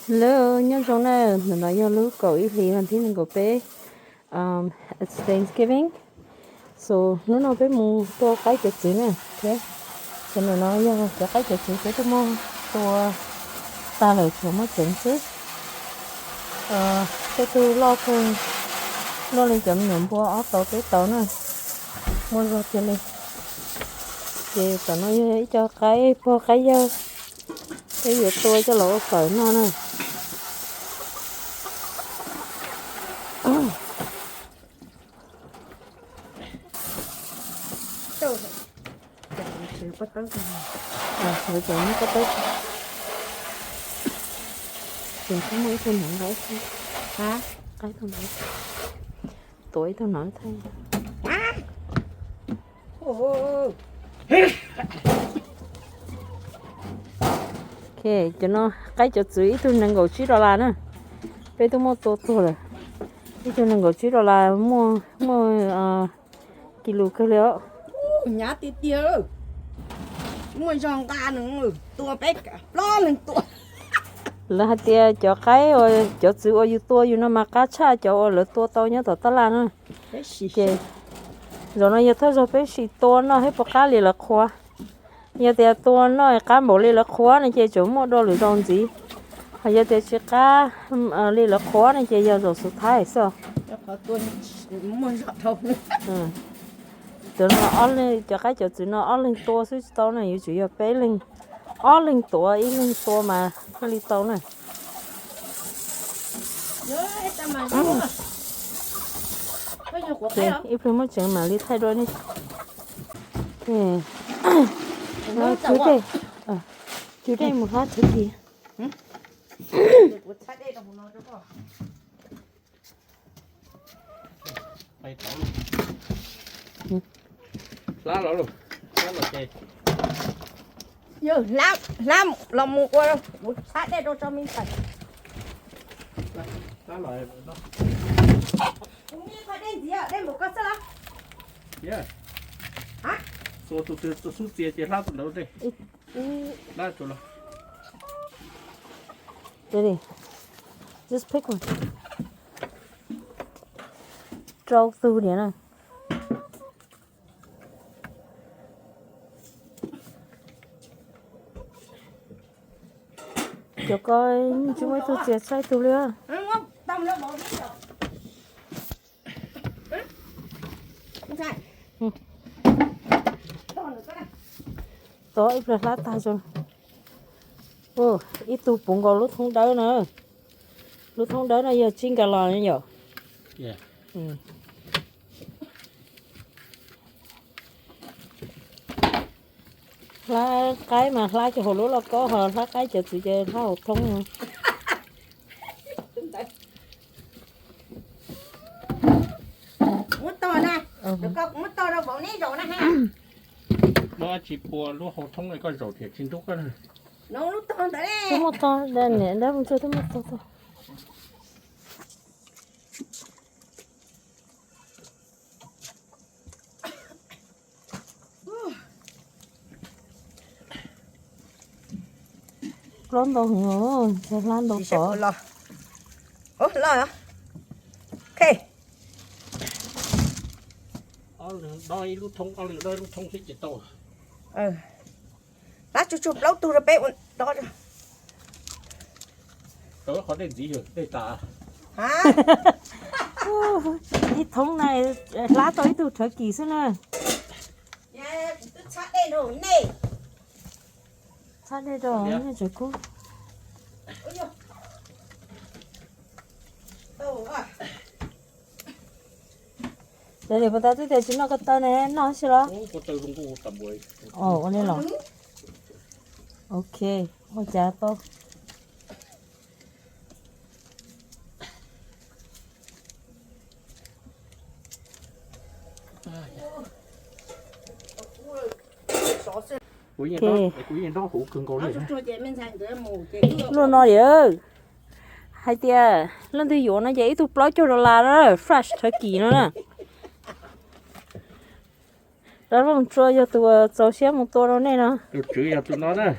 Hello, nyob zoo na, hnub no yog lub kaum ib hlis vas thib nees nkaum peb, um, it's Thanksgiving. So hnub no peb mus tua qaib cov txwv na. Ces hnub no yog cov qaib cov txwv peb twb muab tua tag lawm, tshuav muab tseev xwb. Tej tug loj kawg, loj li cov me nyuam npua ob tauv peb tauv na, muaj zog tiag li. Ces tam no yog ib co qaib pog qaib yawg, peb yuav tua coj los ua fawm noj na. Lawv cov muab pob tawb, ces muaj ib tug ntawd nqa ib tug, qaib tug ntawd, tuav ib tug no thaij. Ok, cov no qaib cov txwv ib tug nees nkaum tsib dollar na. Peb twb muab tua tuag lawm. Ib tug nees nkaum tsib dollar, muaj, muaj kis lus kawg li os. Hnyav tiag tiag, muaj zog nqa nws tua peb plaub leeg tua. Lawv hais tias cov qaib, cov txwv uas yus tua yus no mas qab tshaj cov uas lawv tua tau nyob tom tab laj na. Ces zaum no yog thawj zaug peb sim tua noj thiab puas qab li lawv qhuav. Yog tias tua noj qab npaum li lawv qhuav no ces tseem muaj dua lwm zaus ntxiv. Ho yog tias tsis qab li lawv qhuav no ces yog zaum xub thawj xwb. Cov no, cov qaib cov txwv no ob leeg tua xwb tsis tau na, yuav tsum yog peb leeg, ob leeg tuav ib leeg tua mas thiaj li tau na. Ib pliag muab tseev mam li thaij dua ne. Cub dej, cub dej mus hlab thwv kis. Hlab los mus ua, kuv txhab dej rau tso me ntxhais. Dej npaum koj xwb los? Tua tus twg xub txias ces hlab tus ntawd dej. Ready. Just pick one. Rau tus niam na. Cov ko tsis muaj ib tug txias txhab ib tug li. Tov ib pliag hlab tag zoo. Ib tug puv nkaus lub thoob dawb na. Lub thoob dawb no yog tsib nkas los ne yom. Hlab qaib mas hlab cov hauv lub lauj kaub, ho hlab qaib cov txwv ces hlab hauv thoob no. Muab tog na, muab tog rau vauv neb zaum na ha. Muab tsis pua lub hauv thoob koj zaum thiaj tsis ntub koj. Twb muaj tog, niam dab mus tsuag twb muaj tog tog. Plaub ntau heev, hlab ntau tod. Ob leeg dob ib lub thoob, ob leeg dob ib lub thoob xwb ces tau. Hlab tsuag tsuag plaub tug rau peb ua dob. Qhov dej ntxiv yog dej tas. Ib thoob na, hlab tau ib tug rhawv kis xwb na. Kuv twb txhab dej rau nej. Txhab dej rau nej tseem kub. Ces puas tas twb tias tsis noj ko taw ne, noj si los? Ua li los? Ok, ua cas tau. Luaj no yom, hais tias leej twg yuav no ces ib tug plaub caug dollar na, fresh turkey no na. Dab Looj Tsua yog tus uas txaus siab mus tua rau nej no. Tus tswv yog tus no na.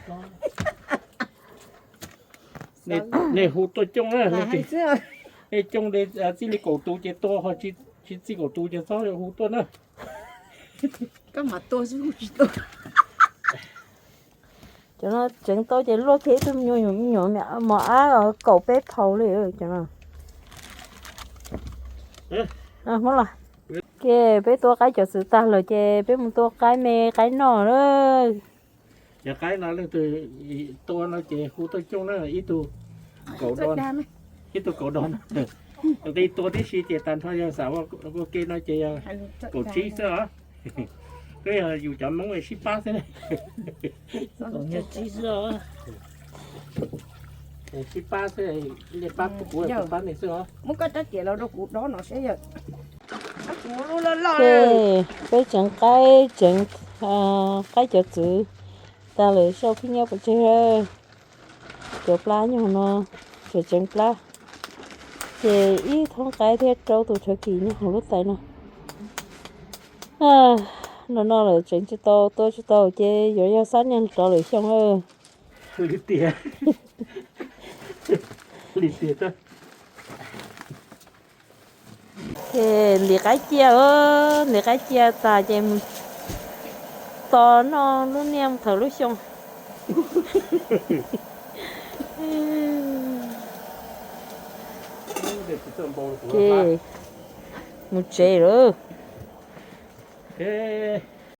Nej hu tuaj coob na, nej coob li txij li kaum tus ces tua, ho tsis txij kaum tus ces txhob hu tuaj na. Cov no tseev tau ces luaj kiag ib tug me nyuam, me nyuam mos ab kaum peb phaus li cov no. Hmoob los, ces peb tua qaib cov txwv tag lawm ces peb mus tua qaib me qaib noj lawm. Cov qaib no leej twg tua no ces hu tuaj coob na, ib tug kaum do, ib tug kaum do. Nqi tua tib si ces tag nrho yog xav ua ke no ces yog kaum tsib xwb os. Twb yog yus cov Hmoob sib pab xwb. Sib pab xwb, nej pab kuv kuv pab nej xwb os. Muab koj rab riam los rau kuv dob no seb yog. Peb tseev qaib, tseev qaib cov txwv tag lawm, sau phib nyob pov tseg. Cov plab nyob hauv no, tseem tseev plab, ces ib thoob qaib thiab rau tus rhawv kis nyob hauv lub tais no. No no lawm tseev tsis tau, tua tsis tau ces yuav yog xab niag rov lwm xyoo. Li tiag, li tiag. Ces ntim qaib cia, ntim qaib cia tas ces mus tos noj lub niaj thawm lub xyoo. Ces mus tsev lawm.